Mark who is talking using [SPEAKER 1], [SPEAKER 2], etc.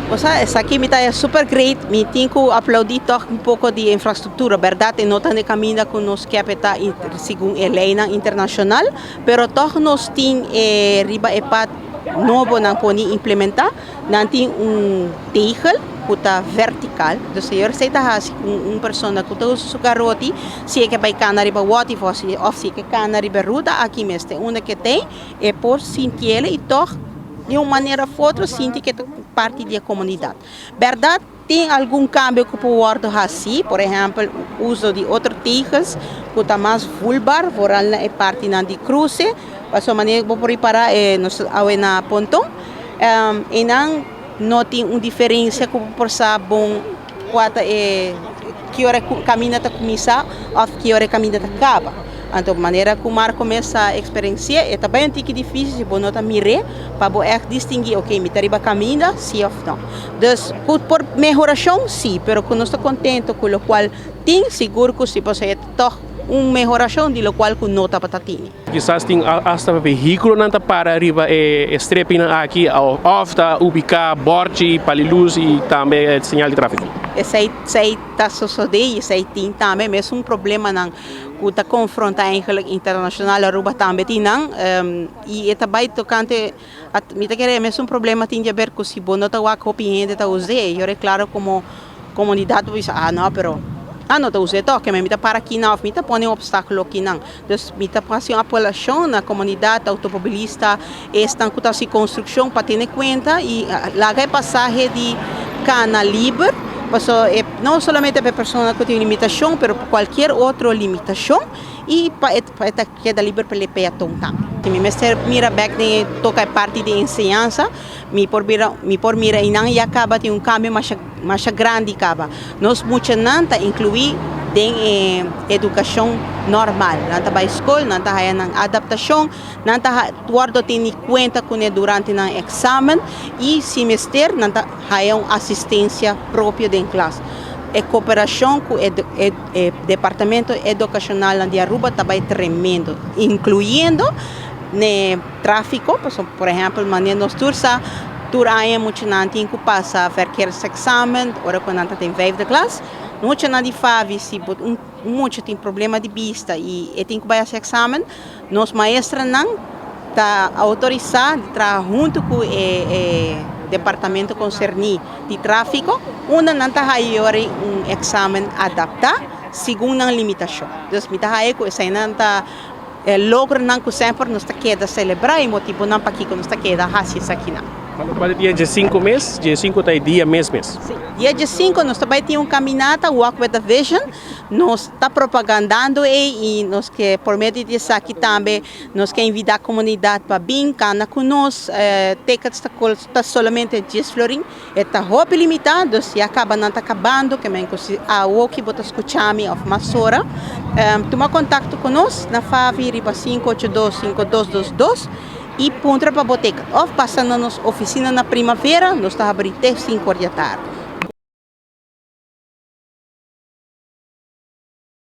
[SPEAKER 1] Osea, esaki mi ta super great, mi tin ku aplaudí toch un poko di infrastruktura, berdat, e no ta na kaminda ku nos ke ta segun e lei internashonal, pero toch nos tin riba e pad nobo nan pone implementá, nan tin un tegel ku ta vertikal, dus señor esei ta hasi ku un persona ku ta usa su karoti, si e ke bai kana riba wòti òf si e ke kana riba ruta aki mester unda ke tin, e por sintié i toch di un manera òf otro sinti ku ta parti di e komunidat. Berdat, tin algun kambio ku por wòrdu hasi, por ehèmpel, uso di otro tegels ku ta mas voelbaar, vooral na e parti nan di kruse, pasobra manera ku bo por ripará nos awe na Ponton, i nan no tin un diferensia ku bo por sa bon kua ta e ki ora kaminda ta kuminsá òf ki ora e kaminda ta kaba. Anto manera ku Marco mes a eksperensiá, e ta bai un tiki difísil si bo no ta mir'é pa bo ègt distinguí, ok, mi ta riba kaminda, sí òf no. Dus ku por mehorashon, sí, pero ku nos ta kontentu ku lokual tin, sigur ku si, pasobra e ta tòg un mehorashon di lokual ku no tabata tini.
[SPEAKER 2] Kisas tin hasta vehíkulonan ta para riba e strepinan aki òf ta ubiká bòrchi, pal'i lus i tambe señal di tráfiko.
[SPEAKER 1] Esei esei ta sosodé i esei tin tambe mesun problemanan ku ta konfrontá eigenlijk internashonal. Aruba tambe tin nan i e ta bai tokante, mi ta kere mesun problema tin di aber ku si bo no ta wak hopi hende ta us'é i ora e klaro komo komunidat bo bisa, ah no, pero nan no ta us'é tòg, ke mi ta para akinan òf mi ta pone un opstákulo akinan. Dus mi ta hasi un apelashon na komunidat outomobilista, esnan ku ta hasi konstrukshon, pa tene kuenta i laga e pasahe di kana liber, pasobra e no solamente pa e persona ku tin limitashon, pero pa kualkier otro limitashon i pa e pa e ta keda liber pa e peaton tambe. Mi mester mira bèk den e toka e parti di enseñansa, mi por mira einan ya kaba tin un kambio masha masha grandi kaba. Nos muchanan ta inkluí den e edukashon normal. Nan ta bai skol, nan ta haya nan adaptashon, nan ta wòrdu tene kuenta kuné durante nan eksamen i si mester nan ta haya un asistensia propio den klas. E kooperashon ku e, e, e departamento edukashonal di Aruba ta bai tremendo, inkluyendo ne tráfiko, por ehèmpel, manera nos tur sa, tur aña muchanan tin ku pasa verkeersexamen, ora ku nan ta den vijfde klas. Muchanan di FAVI, si un mucha tin problema di bista i e tin ku bai hasi eksamen, nos maestronan ta outorisá di traha huntu ku e, e departamento konserní di tráfiko, unda nan ta haya un eksamen adaptá segun nan limitashon. Dus mi ta haya ku eseinan ta logronan ku semper nos ta keda selebrá i motibonan pakiko nos ta keda hasi esakinan.
[SPEAKER 2] Kua dia 5 mes? Dia 5 ta e dia mes mes.
[SPEAKER 1] Sí. Dia 5 nos tambe tin un kaminata, Walk with a Vision. Nos ta propagandando i nos ke por medio di esaki tambe nos ke invitá komunidat pa bin kana ku nos. Tickets ta solamente 10 florin. Ta hopi limitá, dus ya kaba nan ta kabando, ke men ku si awo ku bo ta skucha mi òf mas ora. Tuma kontakto ku nos na FAVI riba 582 5222 i puntra pa bo ticket. Òf pasa na nos ofisina na Primavera, nos ta habrí te 5 or di atardi.